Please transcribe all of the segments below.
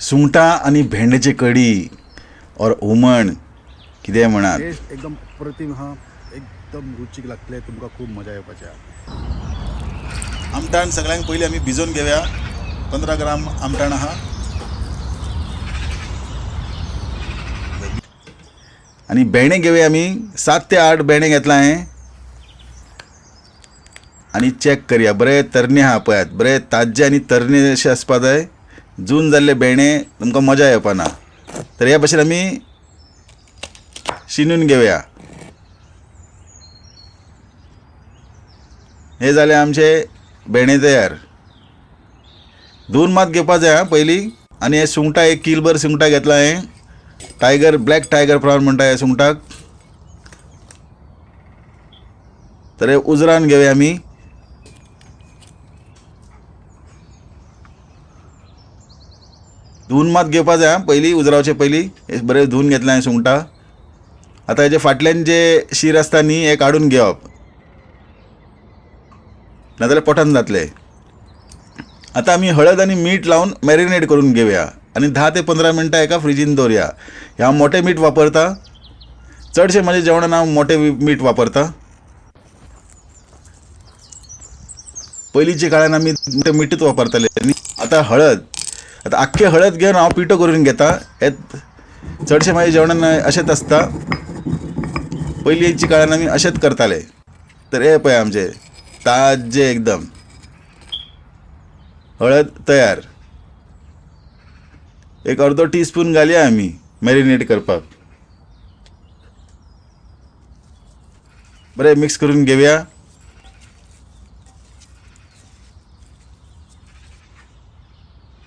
सुंगटां आनी भेंड्याची कडी ऑर हुमण कितेंय म्हणात. टेस्ट एकदम अप्रतिम हा, एकदम रुचीक लागतले, तुमकां खूब मजा येवपाची आहा. आमटाण सगळ्यांक पयलीं आमी भिजोवन घेवया. 15 ग्राम आमटाण आहा. आनी भेंडे घेवया आमी, 7 ते 8 भेंडे घेतला हांवें. आनी चॅक करया, बरे तरणे आहा पळयात, बरे ताज्जे आनी तरणे अशे आसपा जाय. जून जाल्ले भेंडे तुमकां मजा येवपा ना. तर ह्या भशेन आमी शिनून घेवया. हे जाले आमचे भेंडे तयार. धुवन मात घेवपा जाय आं पयलीं. आनी हे सुंगटां 1 किलभर सुंगटां घेतला हांवें. टायगर, ब्लॅक टायगर प्रॉन म्हणटा ह्या सुंगटाक. तर हे उजरान घेवया आमी. धुवन मात घेवपा जाय आं पयलीं, उजरावचे पयलीं. हे बरें धुवन घेतलें हांवें सुंगटां. आतां हेजे फाटल्यान जे शीर आसता न्ही, हें काडून घेवप, नाजाल्यार पोटान जातलें. आतां आमी हळद आनी मीठ लावन मॅरिनेट करून घेवया आनी 10 ते 15 मिनटां एका फ्रिजीन दवरया. हांव मोटें मीठ वापरता, चडशें म्हज्या जेवणान हांव मोटें मीठ वापरता. पयलींच्या काळान आमी मोटें मिठूच वापरताले न्ही. आतां हळद, आतां आख्खें हळद घेवन हांव पिठो करून घेता. हे चडशें म्हाज्या जेवणान अशेंच आसता. पयलींच्या काळान आमी अशेंच करताले. तर हे पळय आमचें ताज्जें एकदम हळद तयार. एक अर्दो टी स्पून घालया आमी मॅरिनेट करपाक. बरें मिक्स करून घेवया.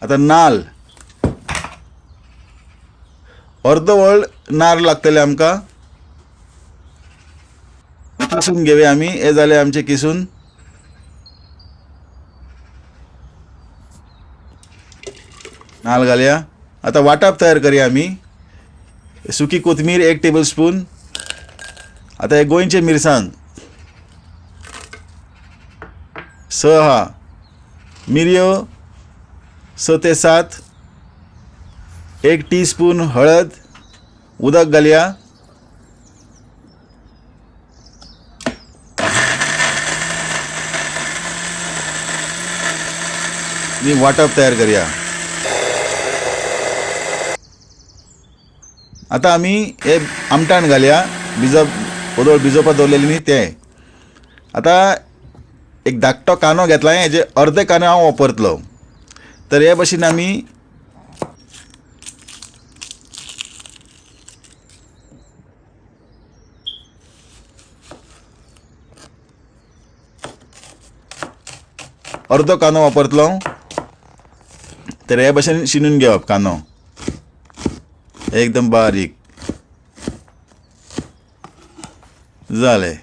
आतां नाल, अर्दो व्हड नार लागतले आमकां. किसून घेवया आमी. हे जाले आमचे किसून. नाल घालया. आतां वाटाप तयार करया आमी. सुकी कोथमीर 1 टेबल स्पून. आतां हे गोंयचे मिरसांग 6 आहा, मिरयो 6 ते 7, 1 टी स्पून हळद, उदक घालया. आनी वांटप तयार करया. आतां आमी हे आमटाण घालया, भिजप वोदोळ भिजोवपाक दवरलेलें न्ही तें. आतां एक धाकटो कांदो घेतला, हेजे अर्दे कांदे हांव वापरतलो. तर हे भशेन आमी अर्दो कांदो वापरतलो. तर हे भशेन शिनून घेवप कांदो एकदम बारीक. जालें.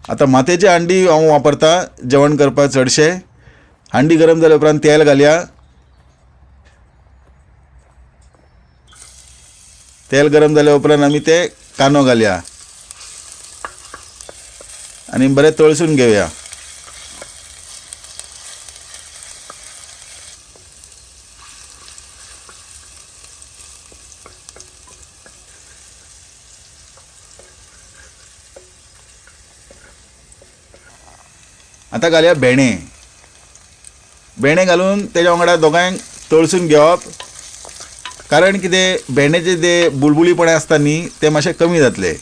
आतां मातयेची हांडी हांव वापरता जेवण करपाक चडशें. हांडी गरम जाल्या उपरांत तेल घालया. तेल गरम जाल्या उपरांत आमी ते कांदो घालया आनी बरें तळसून घेवया. आतां घालया भेंडे. भेंडे घालून तेज्या वांगडा दोगांयक तळसून घेवप, कारण कितें भेंड्याचे ते बुळबुळीपणा आसता न्ही ते मातशे कमी जातले.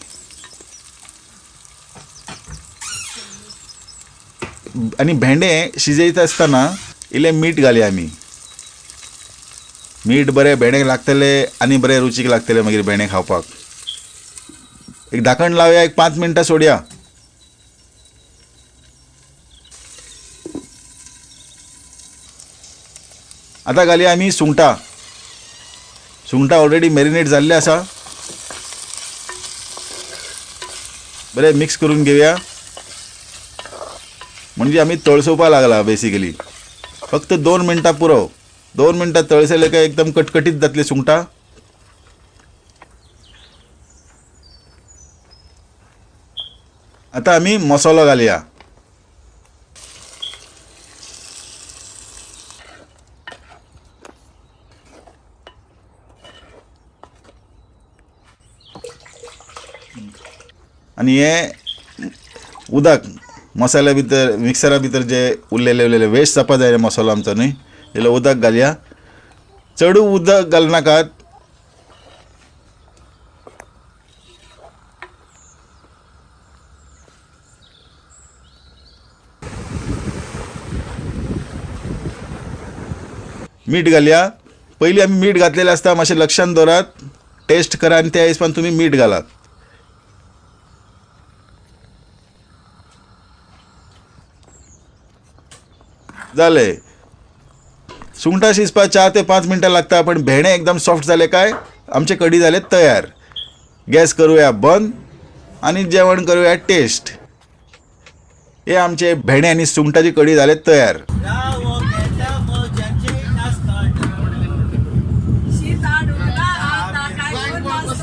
आनी भेंडे शिजयता आसतना इल्लें मीठ घालया आमी. मीठ बरें भेंड्याक लागतलें आनी बरें रुचीक लागतलें मागीर भेंडे खावपाक. एक धाकण लावया, एक 5 मिनटां सोडया. आतां घालया आमी सुंगटां. सुंगटां ऑलरेडी मॅरिनेट जाल्लें आसा. बरें मिक्स करून घेवया. म्हणजे आमी तळसोवपाक लागला बेसिकली. फक्त 2 मिनटां पुरो. 2 मिनटां तळसले काय एकदम कटकटीत जातली सुंगटां. आतां आमी मसालो घालया. आनी हें उदक मसाल्या भितर मिक्सरा भितर जे उरलेले उरलेले वेस्ट जावपा जाय मसालो आमचो न्ही, इल्लें उदक घालया. चडूय उदक घालनाकात. मीठ घालया. पयलीं आमी मीठ घातलेलें आसता, मातशें लक्षान दवरात, टेस्ट करा आनी त्या हिसपान तुमी मीठ घालात. जालें. सुंगटां शिजपाक 4 ते 5 मिनटां लागता, पण भेंडे एकदम सॉफ्ट जाले काय आमचे कडी जाले तयार. गॅस करूया बंद आनी जेवण करूया टेस्ट. हे आमचे भेंडे आनी सुंगटाची कडी जाले तयार. शीत अडकला आता काय कोण.